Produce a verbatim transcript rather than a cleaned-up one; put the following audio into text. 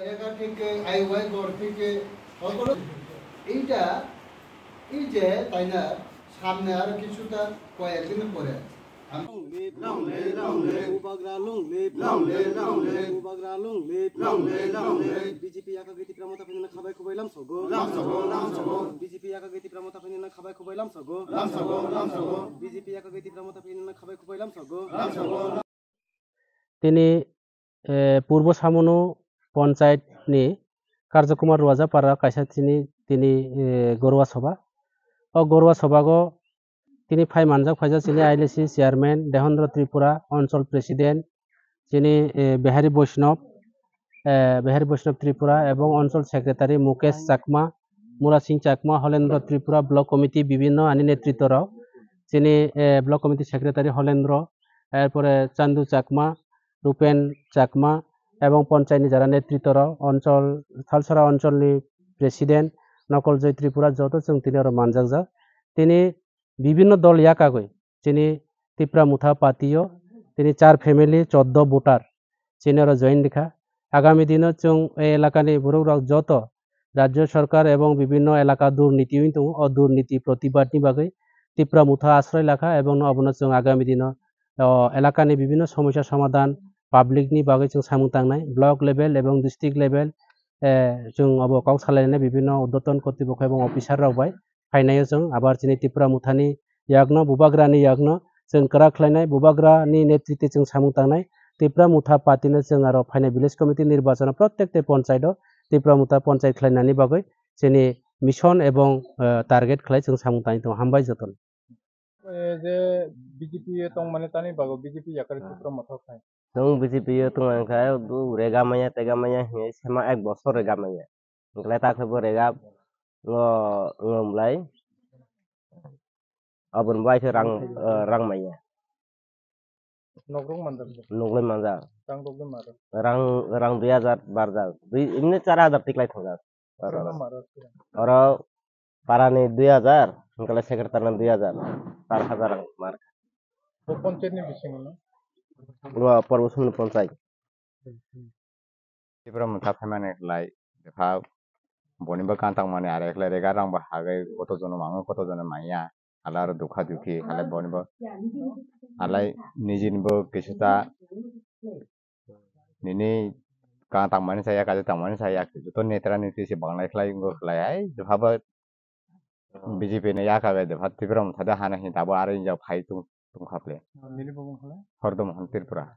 রেগা থেকে, আইওয়াই গড় থেকে, সকল এইটা, এই যে, তাই না, সামনে আরো কিছুটা কয়েকদিন পরে আমি Long live, long live, long live. Bubagra long live. Long live, long live. Bubagra long live. Long live, long live. B J P yakagwi Tipra Motha phainani khabai khubai lamsogo. Lamsogo, lamsogo. B J P yakagwi Tipra Motha phainani khabai khubai lamsogo. Lamsogo, lamsogo. B J P yakagwi Tipra Motha phainani khabai khubai lamsogo. Lamsogo. Tini, eh, Purbo Samunu Panchayat ni Karjo Kumar Ruajapara kaisa tini, tini, eh, Gorwa Sabha. O Gorwa Sabha go tini phai manjak phaijak chini I L A C chairman Dehendra Tripura, Anchal president chini, eh, Behari Vaishnav, eh, Behari Vaishnav Tripura ebong Anchal secretary Mukesh Chakma, Murasing Chakma, Holendra Tripura, block committee bibinno ani netritto rok, chini, eh, block committee secretary Holendra, erpore Chandu Chakma, Rupen Chakma ebong Panchayat ni jara netritto rok, Anchal, Thalsara Anchal ni president Nokol Joy Tripura, joto chwng tini oro manjakjak. Tini bibinno dol yakagwi chini Tipra Motha party o tini char family choddo voter chini oro join rikha. Agami dino chwng e elakani borok rok joto rajyo sarkar ebong bibinno elaka durniti wng tongo, o durniti protibad ni bagwi Tipra Motha asroi lakha ebong no obono chwng agami dino o elakani bibinno somosya somadhan public ni bagwi chwng samung tangnai, block level ebong district level, eh, chwng obo kok salainai bibinno urdhotton kortripokho ebong officer rok bai phainaio chwng abar chini Tipra Mothani yakno, Bubagrani yakno chwng kwrak khlainai, Bubagrani netritwe chwng samung tangnai. Tipra Motha party no chwng aro phainai village committee nirbachano prottek te panchayat o Tipra Motha panchayat khlainani bagwi chini mission ebong, eh, target khlai chwng samung tangwi tongo. Hambai jotono. Eh, je B J P o tongmani tani bago B J P yakari Tipra Motha khai. Chwng B J P o tongmani khai, rega manya, tega manya hinwi sema ek bosor rega manya. Wngkhe ta khe bo rega ngo, ngo mlai. Aboni bai khe rang, eh, rang manya. Nok rok manjak. Nok lai manjak. Rang rok le maro. Rang, rang dui hajar barjak. Dui, imni char hajar tiklai thangjak. Oro, oro parani dui hajar, hwnkhe secretary ni dui hajar, char hajar ang mar. Bo panchayat ni bisingo no? Bo Porbo Sumni panchayat. Tipra Motha phaimani khlai, bwkha boni bo kan tangmani are khlai rega rang bo hagwi koto jono mango, koto jono manya. Hala aro dukha dukhi, hala boni bo, hala nijini bo kisa ta nini ka tangmani saya, kaisa tangmani saya, joto netra netri se banglai khlai, wngkha khlai, hai, jephaba B J P ni yaka bai, jepha Tipra Motha de hana hin tabo aro injak phai tung, tungkha ple. Nini bo wngkha khlai? Hordom Mohan Tripura.